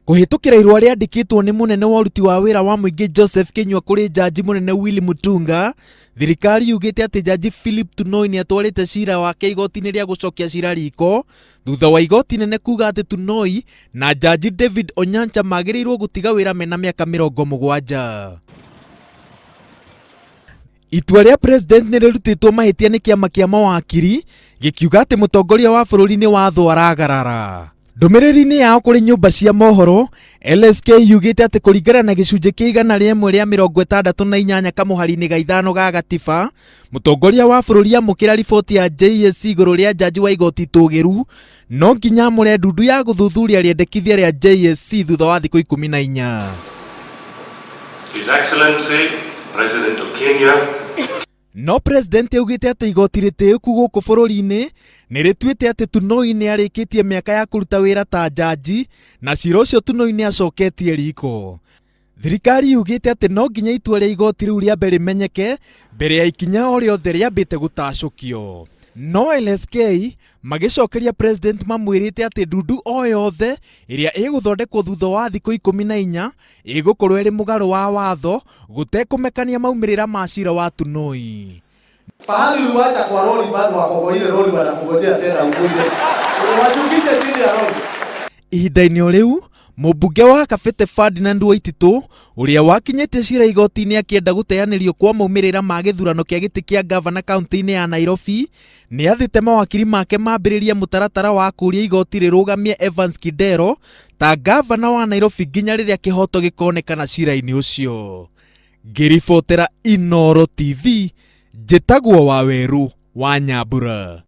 Kũhĩtũkĩra irũa rĩandĩkĩtwo nĩ mũnene wa ũruti wa wĩra wa mũingĩ Joseph Kinyua kũrĩ njanji mũnene Willy Mutunga, thirikari yugĩte atĩ njanji Philip Tunoi nĩ atwarĩte cira wake igoti-inĩ rĩa gũcokia cira riko thutha wa igoti nene kuga atĩ Tunoi na njanji David Onyancha magĩrĩirwo gũtiga wĩra mena mĩaka 70. Itua rĩa president nĩ rĩrutĩtwo mahĩtia nĩ kĩama kĩa mawakiri gĩkiuga atĩ mũtongoria wa bũrũri nĩ watho aragarara. Ndũmĩrĩri-inĩ yao kũrĩ nyũmba cia mohoro, LSK yugĩte atĩ kũringana na gĩcunjĩ kĩa 168 kamũhari-inĩ ga 5 ga gatiba, mũtongoria wa bũrũri amũkĩra riboti ya JSC igũrũ rĩa njanji wa igoti tũgĩru, no nginya amũre ndundu ya gũthuthuria rĩendekithia rĩa JSC thutha wa thikũ 14. His Excellency, President of Kenya, No president augĩte atĩ igoti rĩtĩĩku gũkũ bũrũri-inĩ nĩ rĩtuĩte atĩ Tunoi nĩ arĩkĩtie mĩaka ya kũruta wĩra ta njanji na cira ũcio Tunoi nĩ acoketie riko. Thirikari yugĩte atĩ no nginya itua rĩa igoti rĩu rĩambe rĩmenyeke mbere ya ikinya o rĩothe rĩambĩte gũtacũkio. No LSK magĩcokeria president mamwĩrĩte atĩ ndundu o yothe ĩrĩa ĩgũthondekwo thutha wa thikũ 14 ĩgũkorwo ĩrĩ mũgarũ wa watho gũtekũmekania maumĩrĩra ma cira wa Tunoi. Pahali uliwacha kwa lori bado wako kwa ile lori wanakungojea tena ukuje. Washukishe chini ya lori. Ihinda-inĩ o rĩu, mũmbunge wa Kabete Ferdinand Waititũ ũrĩa wakinyĩtie cira igoti-inĩ akĩenda gũteanĩrio kwa maumĩrĩra ma gĩthurano kĩa gĩtĩ kĩa ngavana kaunti-inĩ ya Nairobi nĩ athĩte mawakiri make mambĩrĩrie mũtaratara wa kũũria igoti rĩrũgamie Evans Kidero ta ngavana wa Nairobi nginya rĩrĩa kĩhoto gĩkonekana cira-inĩ ũcio. Ngĩribotera Inooro TV, njĩtagwo Wawerũ wa Nyambura.